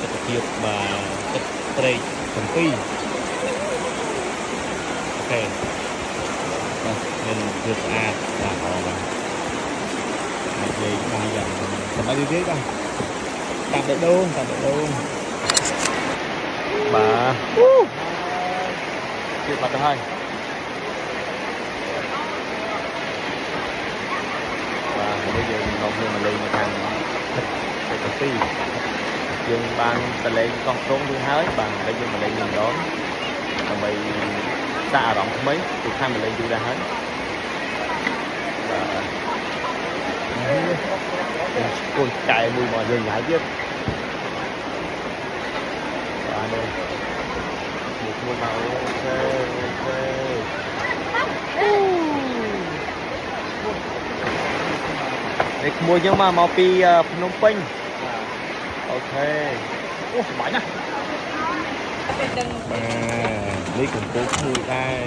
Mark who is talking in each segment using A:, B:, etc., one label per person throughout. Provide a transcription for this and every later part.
A: ទិដ្ឋភាពបាទទឹកព្រែកកំពីOK បាទមានភាពស្អាតបាទអបាទអាចលេងបានយ៉ាងសប្បាយរីករាយបាទតាមបេះដូងតាមបេះដូងបាទអូទៀតបាត់ទៅហើយបាទនេះយើងនាំគ្នាមកលេងនៅខាងទឹកព្រែកកំពីយើងបានទៅលេងកោះត្រង់រួចហើយបាទឥឡូវយើងមកលេងនេះម្ដងដើម្បីសាកអារម្មណ៍ថ្មីពីខាងមកលេងយូរដែរហើយបាទកូនកែមួយមកយើងញ៉ៃទៀតបាទនេះមួយមួយមក OK OK នេះក្មួយយើងមកមកពីភ្នំពេញ OK អូសប្បាយណាស់
B: ដឹង
A: បាទនេះកំពូលក្មួយដែរ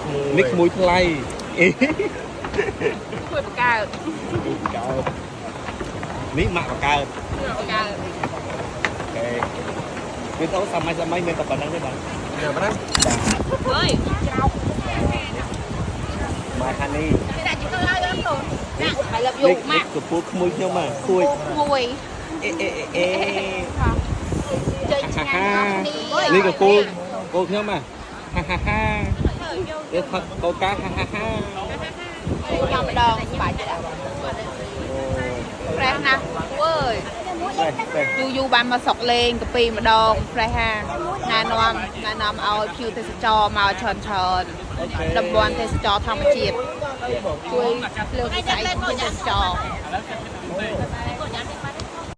C: ក្មួយ
A: នេះក្មួយថ្លៃអេ
B: ជួយបង្កើត
A: កោនេះម៉ាក់បកើត
B: ជួយបង្កើត
A: OK វីដេអូសាមញ្ញសាមញ្ញមានតែប៉ុណ្្នឹងទេបាទ
C: តែប៉ុណ្ណា
B: អើយ
A: មកខាងនេះ
B: គេដាក់ជីទៅឲ្យដល់ទៅណាហើយលឹបយ
A: នេះ
B: កម៉ាក់
A: កំពូលក្មួយខ្ញុំមកគួយ
B: មួយ
A: អេអេអេ
B: ចេញឆ្ងាញ់អស់គ្នា
A: នេះកំពូលគោខ្ញុំមកហាហាហានេះថតកោកាហាហាហា
B: ញ៉ាំម្ដងស្បាយចិត្ត fresh ណាស់វើយ
A: ទេ
B: យូរយូរបានមកស្រុកលេងកាពីម្ដង fresh ហាណែនាំណែនាំឲ្យភ្ញៀវទេសចរមកច្រើនច្រើន
A: OK
B: តំបន់ទេសចរធម្មជាតិជួយលើកវិស័យទេសចរ